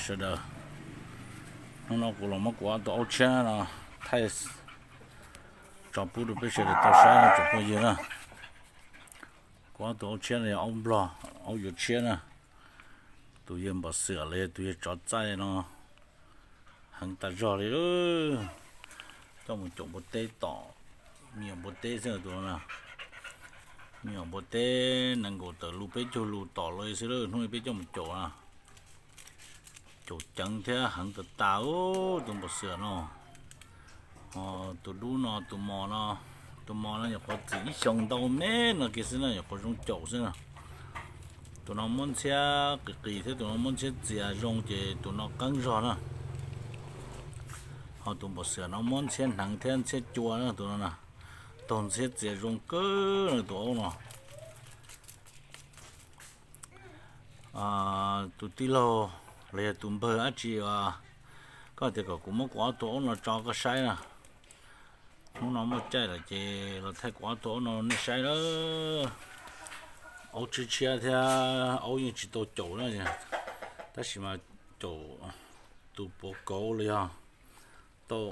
Sawv daws, hnub no kuv los muab kuv ob tug aub tshiab no thaij tso pub rau peb sawv daws tau saib no tsoom phooj ywg na. Kuv ob tug aub tshiab no yog aub nplog, aub yuav tshiab na. Tus yawg npam xwm los yog tus yawg tsov txaij no heev tas zog li. Coj mus caum npua teb tom, me nyuam npua teb xwb tus no na. Me nyuam npua teb nees nkaum tawm lus peb caug lus tom lawm xwb, hnub no peb coj mus caum na. Caum ceev thiab heev tas tas tus npam xwm no. Tus dub no, tus mos no, tus mos no nyuam qhuav txwm ib xyoos ntau me no kiag xwb na, nyuam qhuav zoo caum xwb na. Tus no muab ntxhiab qis qis thiab tus no muab ntxhiab txias zoo ces tus no qeeb zog na. Ho tus npam xwm no muab ntxhiab hneev thiab ntxhiab cua na tus no na. Taug ntxhiab txias zoo kawg na tus aub no. Tus tij laug los yog tus npawg dab tsi, koj tias kom kuv muab kuv ob tug aub no tso koj saib na. Hnub no muaj caij lawm ces los thaij kuv ob tug aub no nej saib lawm. Aub tshiab tshiab thiab aub yeej tsis tau caum na, tab sis mas caum tus puav kauv los yog tau,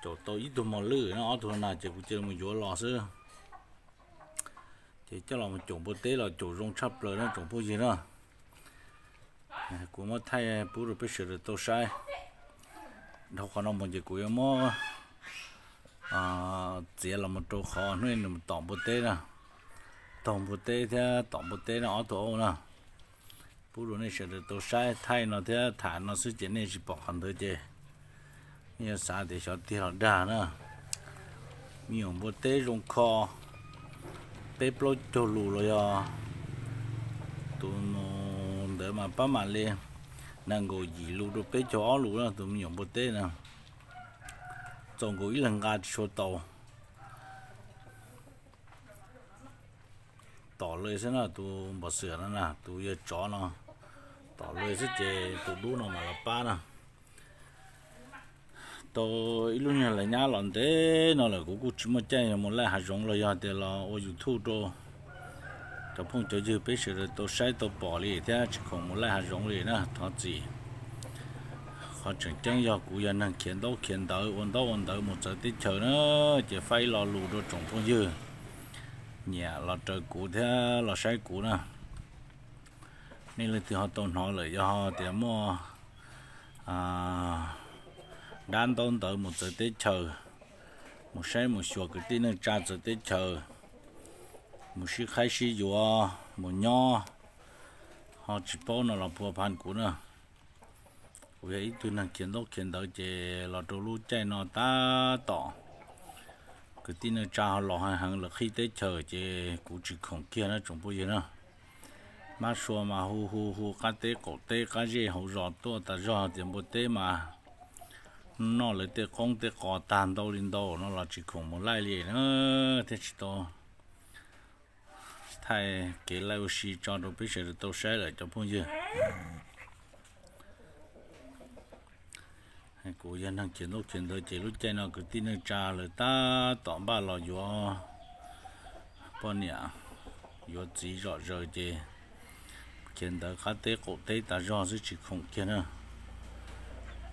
caum tau ib tug mos lwj no, ob tug no na ces kuv cia li mus yuav los xwb. Ces coj los mus caum npua teb los caum zoo tshaj plaws na tsoom phooj ywg na. Kuv muab thaij pub rau peb sawv daws tau saib. Dhau qhov no mus ces kuv yuav muab txiav los mus rau qhov hnub nws mus tom npua teb na. Taug npua teb thiab tom npua teb no ob tug aub na. Pub rau nej sawv daws tau saib, thaij no thiab tham no xwb ces nej tsis pom qhov ntawd ces nej yuav xav tias xyov tiag los dag na. Me nyuam npua teb zoo kho, peb plaub caug lus los yog tus ntawd mas pab mam li nees nkaum yim lus rau peb caug ob lus na tus me nyuam npua teb na. Txaus nkaus ib leeg nqa tsis tshua tau. Tom lawm xwb na tus npam xwm no na, tus yawg tsov no tom lawm xwb ces tus dub no mam los pab na. Tau ib lub nyuag lawv nyab los ntev no lawm kuv kuj tsis muaj caij mus laij hav zoov los yog tias los ua YouTube rau cov phooj cov ywg peb sawv daws tau saib tau pom li thiab tsis khoom mus laij hav zoov li na thov txim. Qhov tseem ceeb yog kuv yog neeg khiav ntaub khiav ntawv ua ntaub ua ntawv mus txawv teb chaws na, ces faib lo lus rau tsoom phooj ywg nyiam los raws kuv thiab los saib kuv na. Nej leej twg ho tau hnov lawm yog tias muaj dab ntaub ntawv mus txawv teb chaws, mus saib mus xyuas kwv tij neej tsa txawv teb chaws, mus sib qhaib sib yuav mus nyob, ho tsis paub no los pua phan kuv na. Kuv yog ib tug neeg khiav ntaub khiav ntawv ces los rau lub caij no tab tom kwv tij neej tsa ho los heev lawv qhib teb chaws ces kuv tsis khoom kiag na tsoom phooj ywg na. Mab sua mas hu hu hu qab teb qaum teb qab zej hauv zos tuaj tas zog tias npua teb mas noj lawv tej qoob tej qos tag ntau li ntau no los tsis khoom mus laij li na, thiaj tsis tau thaij kev laij ua si tso rau peb sawv daws tau saib lawm cov phooj ywg. Kuv yog neeg khiav ntaub khiav ntawv ces lub caij no kwv tij neej tsa lawv tab tom npaj los yuav poj niam yuav txiv zom zaws ces khiav ntawv qab teb qaum teb tas zog xwb tsis khoom kiag na.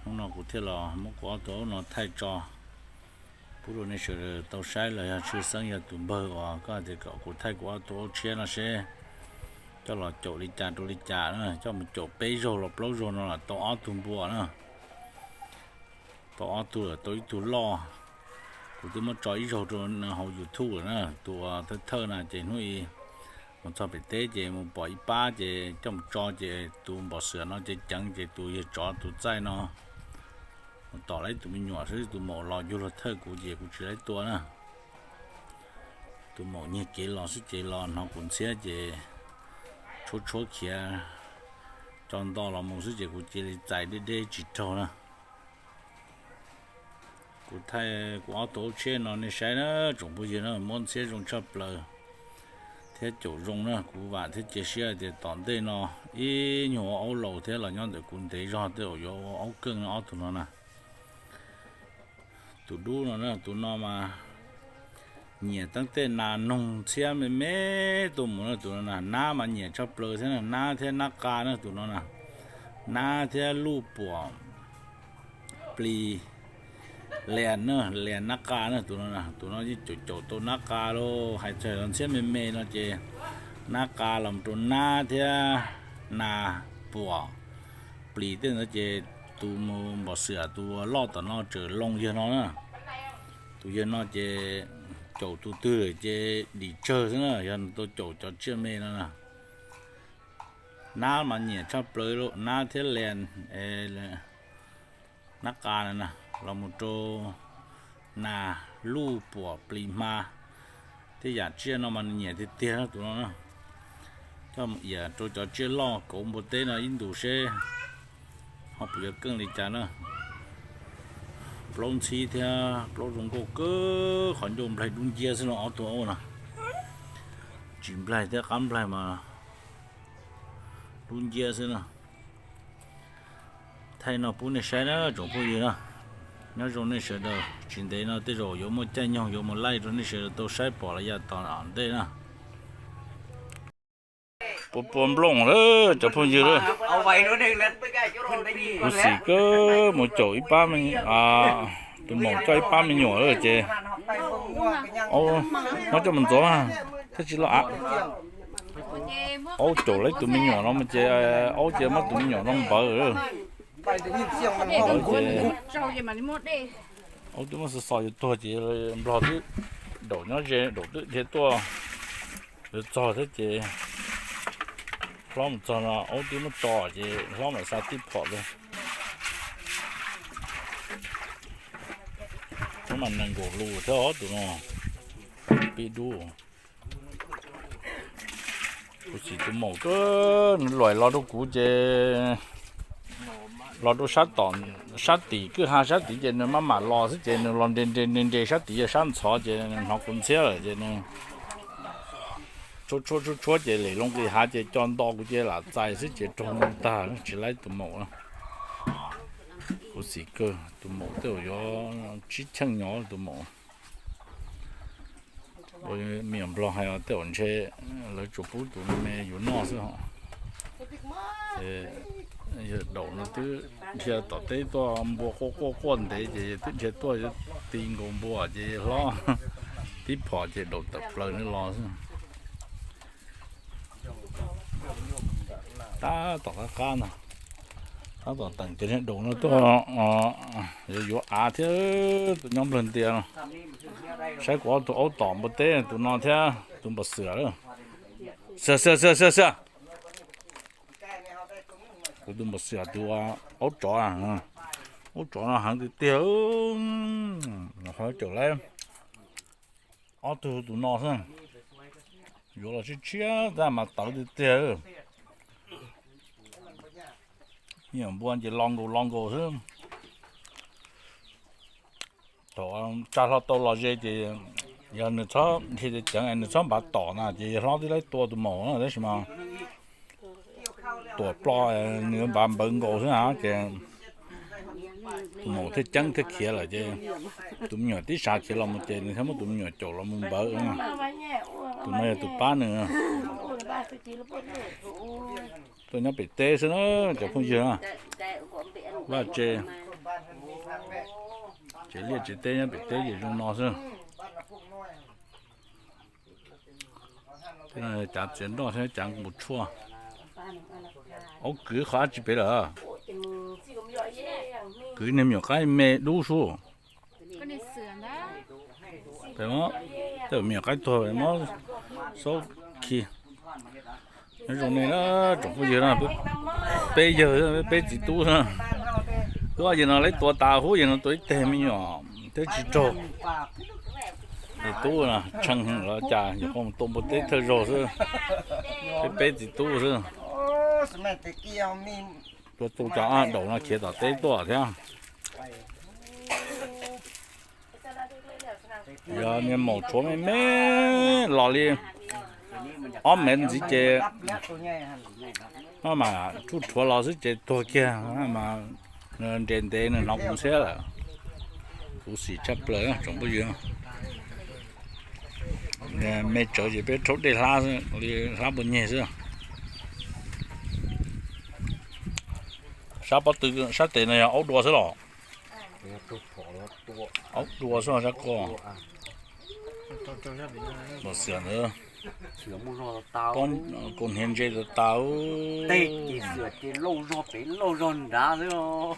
Hnub no kuv thiaj los muab kuv ob tug aub no thaij tso pub rau nej sawv daws tau saib los yog tshwj xeeb yog tus npawg uas koj hais tias kom kuv thaij kuv ob tug aub tshiab no seb coj los caum li cas rau li cas na, coj mus caum peb zaug los plaub zaug no los tau ob tug npua na. Tau ob tug lawm, tau ib tug loj. Kuv twb muab tso ib zaug rau hauv YouTube lawm na, tus uas thawj thawj na ces hnub i mus txog pem teb ces mus pom ib pab ces coj mus tso ces tus npam xwm no ces ceev ces tus yawg tsov tus txaij no mus tom lawv ib tus me nyuam xwb, tus maum los yug luag thawj kuv ces kuv tsis laib tua na. Tus maum nyiag kev los xwb ces los hnov kuv ntxhiab ces tshuab tshuab khiav tso nto los mus xwb ces kuv cia li txais deb deb tsis raug na. Kuv thaij kuv ob tug aub tshiab no nej saib na, tsoom phooj ywg na, muab ntxhiab zoo tshaj plaws thiab caum zoo na. Kuv vam thiab cia siab hais tias tom ntej no ib nyuag ua aub laus thiab los nyob ntawm kuv ntev zog tej zaum yuav ua aub keej no ob tug no na. Tus dub no na, tus no mas nyiam teeb tej nas noog ntxhiab me me tuaj mus na, tus no na nab mas nyiam tshaj plaws thiab na, nab thiab nab qa na tus no na. Nab thiab luj puam plis lias na, lias nab qa na, tus no, tus no yeej caum caum tau nab qa lauj. Hais txog ntxhiab me me no ces nab qa los rau nab thiab nas puam plis tej ntawd ces tus mus npam xwm tus loj tom no tseem loo yawg no na. Tus yawg no ces caum tus twg ces dim tsawg xwb na, yog tau caum cov tsiaj me no na. Nab mas nyiam tshaj plaws lauj, nab thiab lias, nab qa na, los mus rau nas, luj puam plis hma, tej yam tsiaj no mas nws nyiam tiag tiag tus no na. Coj mus ias rau cov tsiaj loj kauv npua teb no ib ntus seb ho puas yuav keej li cas na. Plaub ntxhib thiab plaub zoo nkauj kawg, qhov ncauj nplaig dub nciab xwb no, ob tug aub no. Tsis nplaig thiab qab nplaig mas dub nciab xwb na. Thaij no pub nej saib na tsoom phooj ywg na. Nyob zoo nej sawv daws, tsis ntev no tej zaum yuav muaj caij nyoog yuav mus laij rau nej sawv daws tau saib pom los yam tom ntej na. Puas puas nplooj lawm cov phooj ywg lawm. Kuv xim kawg mus caum ib pab, tus maum coj ib pab me nyuam lawm ces aub muab coj mus ntxuav thiaj tsis loj av. Aub caum lawv tus me nyuam no mas ces aub ces muab tus me nyuam no npawv. Ces aub twb muab xov xov yuav tuag ces nplog twb daum nyob ze, daum twb dhia tuaj yuav txog thiab ces hlob mus txog no aub twb muab tso ces hlob mam xa tib phom li. Nws mas nees nkaum lus thiab tus no, pib dub. Kuv xim tus maum, nws luam los rau kuv ces los rau sab tim kwj ha sab tid ces nws maj mam los xwb ces nws los nres nres nres nres sab tid yog sab ntxhov ces nws hnov kuv ntxhiab lawm ces nws tshuab tshuab tshuab tshuab ces lem loo nqis hav ces co nto kuv ces lam txais xwb ces raug ntag tsis laib tus maum. Kuv xim kawg, tus maum tej zaum yuav tsib cheej nyob tus maum. Me nyuam nplog hais os tej zaum ntshe lawv tsuas pub tus me yuav noj xwb os. Yawg daum no twb dhia tom teb tuaj, npua quaj quaj quaj ntev ces twb dhia tuaj yuav ti nkaus npua ces hlob tib phom ces daum tawm plaws nws los xwb. Tab tom qab qab ntag, tab tom teem cov niag daum no tuaj yuav yuav av thiab tus nyob nplawg ntias no. Saib kuv ob tug aub tom npua teb, tus no thiab tus npam xwm lawm. Xwm xwm xwm xwm xwm. Kuv tus npam xwm tus aub tsov, aub tsov no heev tiag tiag, qhov caum lawm ob tug tus no xwb. Yuav los tshiab tshiab tab mas tawv tiag tiag. Me nyuam npua ces lo nkaus lo nkaus xwb. Thaum tsa hlo tau los ze ces yog nws txhob dhia ceev ceev nws txhob npav tom na ces yog hlob twb laib tua tus maum na tab sis mas tuam plo nws npav npawv nkaus xwb na ces tus maum thiaj ceeb thiaj khiav lawm ces tus me nyuam tib sab khiav los mus ces nws thiaj muab tus me nyuam caum los mus npawv. Tus no yog tus pab nws tuaj nyob pem teb xwb na cov phooj ywg. Vaj tse, tsev liaj tsev teb nyob pem teb ces zoo no xwb. Cav txiav nroj thiab cav nqus tshuaj. Aub kwv qhov dab tsi pem lawm? Kwv niag me nyuam qaib me dub sub. Tej me nyuam qaib tuag mob xaub khi. Nyob zoo nej na tsoom phooj ywg na, peb yawg, peb txiv tub na. Twb yawg no lawv tua tas huv, yawg no tua ib teg me nyuam twb tsis raug. Txiv tub na tshee los cas nyuam qhuav mus tua npua teb thawj zaug xwb. Peb peb txiv tub xwb. Tua tus cov daum no khiav tom teb tuaj thiab. Yog niag maum tshuav me me los li ob mev ntxiv ces maj mam tshuj rhuav los xwb ces tuag kiag, mas nws nres ntev nws hnov kuv ntxhiab lawm. Kuv xim tshaj plaws tsoom phooj ywg. Me tsawv ces peb rhaub dej hlab xwb, li hlab npua nyeg xwb. Sab pob tw sab tes no yog aub dua xwb los? Aub dua xwb sab koj. Los xiam ntawd. Pob kaus hniav ntse tas tas. Tej ces xiam ces lauj zog pem lauj zog nrad xwb os.